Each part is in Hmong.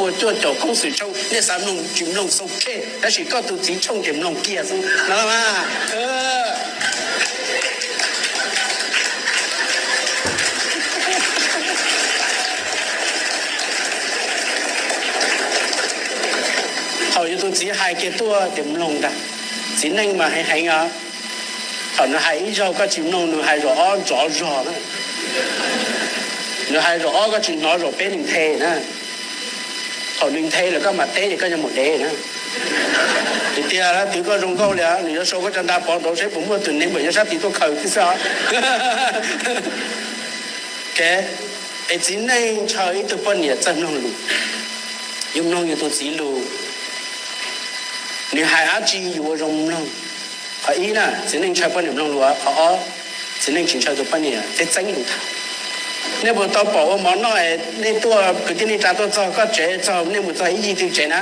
ua cuaj caum koob xwm tshooj, nej xav mloog tsis mloog xau khej, tab sis koj tus txiv tshooj ces mloog kiag xwb no mas. Thaum yus tus txiv hais kiag tuaj ces mloog ntag. Txiv neej mas heev heev os. Thaum nws hais ib zaug koj tsis mloog, nws hais zaum ob nrov zog na. Nws hais zaum ob koj tsis hnov, zaum peb nws nthe na. Thaum nws nthe lawm koj mam teb ces koj yuav mus dev na. Tiag tiag, twb koj zoo nkauj li, nws yuav sau koj cov nra pov nraud seb puas muaj tus neeg npam nyob sab tid tuaj khaws xwb os. Es txiv neej ntshaw ib tug poj niam txawj mloog lus. Yus mloog yus tus txiv lus, nws hais dab tsi yus ua zoo mloog. Qhov ib na, txiv neej ntshaw poj niam mloog lus. Qhov ob, txiv neej tsis ntshaw tus poj niam txeeb txeeb lus tham. Nej puas tau pom ua mov noj es nej tuaj kwv tij neej tsa tuaj txog koj tsev, txog nej mus txog ib yig twg tsev na,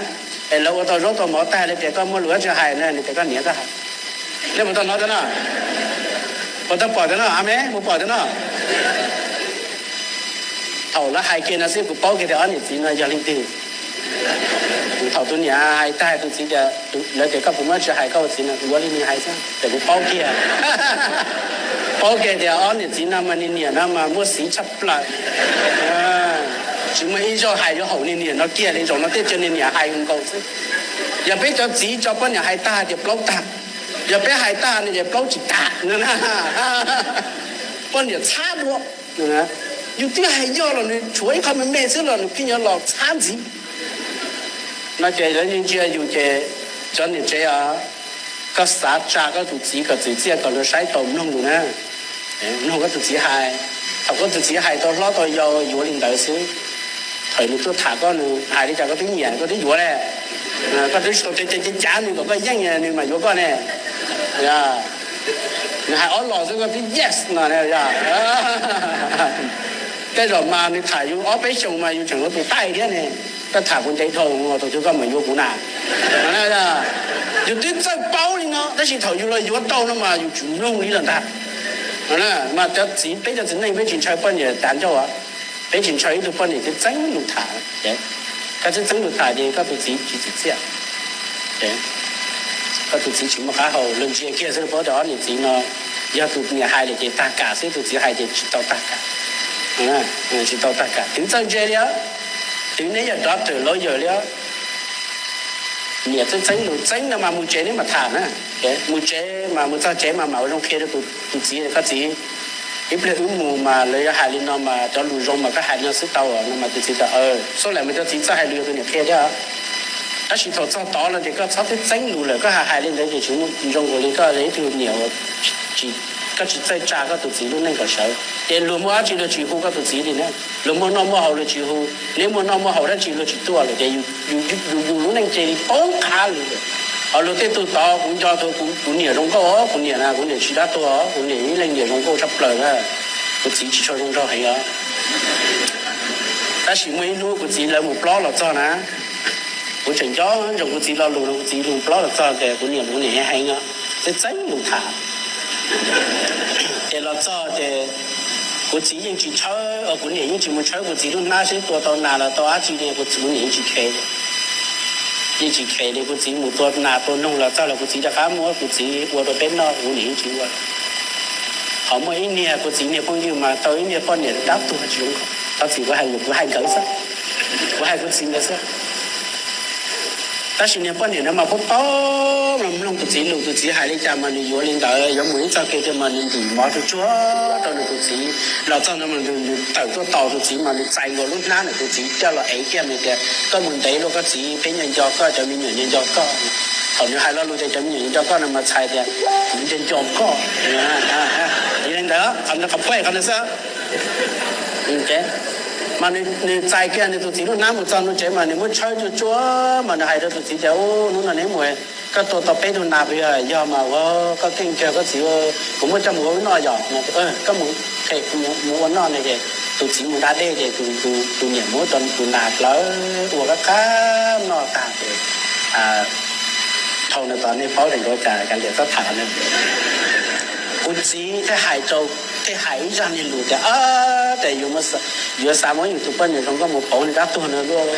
es lawv ua tau zaub tau mov tag li tias koj muaj lus dab tsi hais na, nws tias koj niam koj hais. Nej puas tau hnov tias no? Puas tau pom tias no? A me, puas pom tias no? Thaum lawv hais kiag no xwb kuv paub kiag tias ob niam txiv no yog leej twg. Thaum tus niam hais tag tus txiv tias, lawv tias koj puas muaj dab tsi hais koj ua txiv no, kuv yuav li nws hais xwb ces kuv paub kiag. Paub kiag tias ob niam txiv no mas niag niam no mas muaj xiv tshaj plaws. Tsis muaj ib zaug hais yuav haum niag niam no kiag li, zaum no thiaj cia niag niam hais nkaus xwb. Yog peb cov txiv tso poj niam hais tag tias plaub tag, yog peb hais tag no ces plaub tsis tag. Poj niam txhab dua. Yus twb hais yog los nws tshuav ib qho me me xwb los nws pheej yuav los txhab ntxiv. No ces lawv yeej ntsia yus ces cov niam tsev os, koj xav tsa koj tus txiv kom txim txiaj kom luag saib tau mloog lus na. Mloog koj tus txiv hais. Thaum koj tus txiv hais tau hlob tau yau yuav li ntawd xwb. Thaum nws tuaj tham koj nws hais li cas koj twb nyiam koj twb yuav ne. Koj twb tsis tau cav cav nws kom koj yeej nws mam yuav koj ne. Nws hais ob los xwb koj twb yes no. Tej zaum mas nws tham yus ob peb xyoos mas yus tseem ua tus taij thiab ne. Koj tham kuv ntev dhau, thaum twg koj mam yuav kuv na? Yus twb txawj paub li no tab sis thaum yus los yuav tau no mas yus tsis mloog li lawm ntag. Mas cov txiv, peb cov txiv neej peb tsis ntshaw poj niam tas ncauj. Peb tsis ntshaw ib tug poj niam txeeb txeeb lus tham. Koj txeeb txeeb lus tham ces koj tus txiv tsis txim txiaj, koj tus txiv tsis muaj qab hau. Luag ntsia kiag xwb paub tias ob niam txiv no yog tus niam hais lawm ces tag kam xwb, tus txiv hais ces tsis tau tag kam. Tsis tau tag kam, twv txawj ntse li os. Twv neb yog doctor lawyer li os. Niam txeeb txeeb lus txeeb no mas mus tsev neb mam tham na. Mus tsev mas mus txog tsev mas mam ua zoo qhia rau tus txiv, koj txiv, ib pliag wb mus mas lawv yuav hais li no mas cov lus zoo mas koj hais no xwb tau no mas tus txiv tias, xub lawm mas cov txiv txawj hais lus yuav tus niam qhia thiab. Tab sis thaum txog tod no ces koj txhob txeeb txeeb lus lawm, koj hais hais li ntawd ces tsis muaj zoo nkaus li koj ib tug niam uas koj tsis txawj tsa koj tus txiv lub neej kom sawv. Ces luag muaj dab tsi luag tsis hu koj tus txiv li na, luag muaj noj muaj haus luag tsis hu, neb muaj noj muaj haus dab tsi luag tsis tuaj lawm ces yus yus lub neej cia li poob qab li lawm. Ho luag tej tug tod kuv nco tau kuv niam zoo nkauj, kuv niam na kuv niam tsis dab tuag, kuv niam ib leej niam zoo nkauj tshaj plaws na. Kuv txiv tsis tshua zoo nraug heev os. Tab sis muaj ib hnub kuv txiv lawv mus plob los txog na, kuv tseem nco ntsoov kuv txiv lo lus no, kuv txiv mus plob los txog ces kuv niam, kuv niam heev os, txeeb txeeb lus tham. Ces los txog ces kuv txiv yeej tsis tshawb, kuv niam yeej tsis mus tshawb kuv txiv lub hnab seb tua tau nas los tau dab tsi li, kuv niam yeej tsis kheev. Yeej tsis kheev li, kuv txiv mus tua nas tua noog los txog los kuv txiv rov qab muab kuv txiv ua rau peb noj, kuv niam yeej tsis ua. Ho muaj ib niag kuv txiv niag phooj ywg mas tau ib niag poj niam dab tuag tsis zoo nkauj, thov txim kuv hais, kuv hais nkawd xwb, kuv hais kuv txiv nkawd xwb. Tab sis niag poj niam no mas paub paub mloog tus txiv lus, tus txiv hais li cas mas nws yuav li ntawd, yuav mus ib txoj kev twg mas nws ntim mov tsuag tsuag rau nws tus txiv. Los txog no mas nws tawm tuaj tos tus txiv mas nws txais nkaus lub hnab ntawm tus txiv coj los ev kiag nws tias, koj mus ntev luaj koj txiv, peb nco nco koj, cov me nyuam nco nco koj. Thaum nws hais lo lus tias cov me nyuam nco nco koj no mas txhais tias kuv nco nco koj. Yog li ntawd qhov no qhov phuaj qhov no xwb. Mas nws txais kiag nws tus txiv lub hnab mus txog nws tsev mas nws muab tshawb tsuag tsuag mas nws hais rau tus txiv tias, ub, hnub no neb mus koj tua tau peb tug nas puas yog? Yog mas ua koj keej kawg koj txiv, kuv muab coj mus ua wb noj yom. Koj mus, mus ua noj no ces tus txiv mus da dej ces tus niam muab tus nas plawv ua qab qab noj tag ces dhau no tod nej paub tias nkawd cas kav liam txob tham no. Kuv txiv thiaj hais rau, thiaj hais ib zaj niag lus tias, ces yuav xav muab yus tus poj niam zoo nkauj mus pauv nws rab tuag no luaj.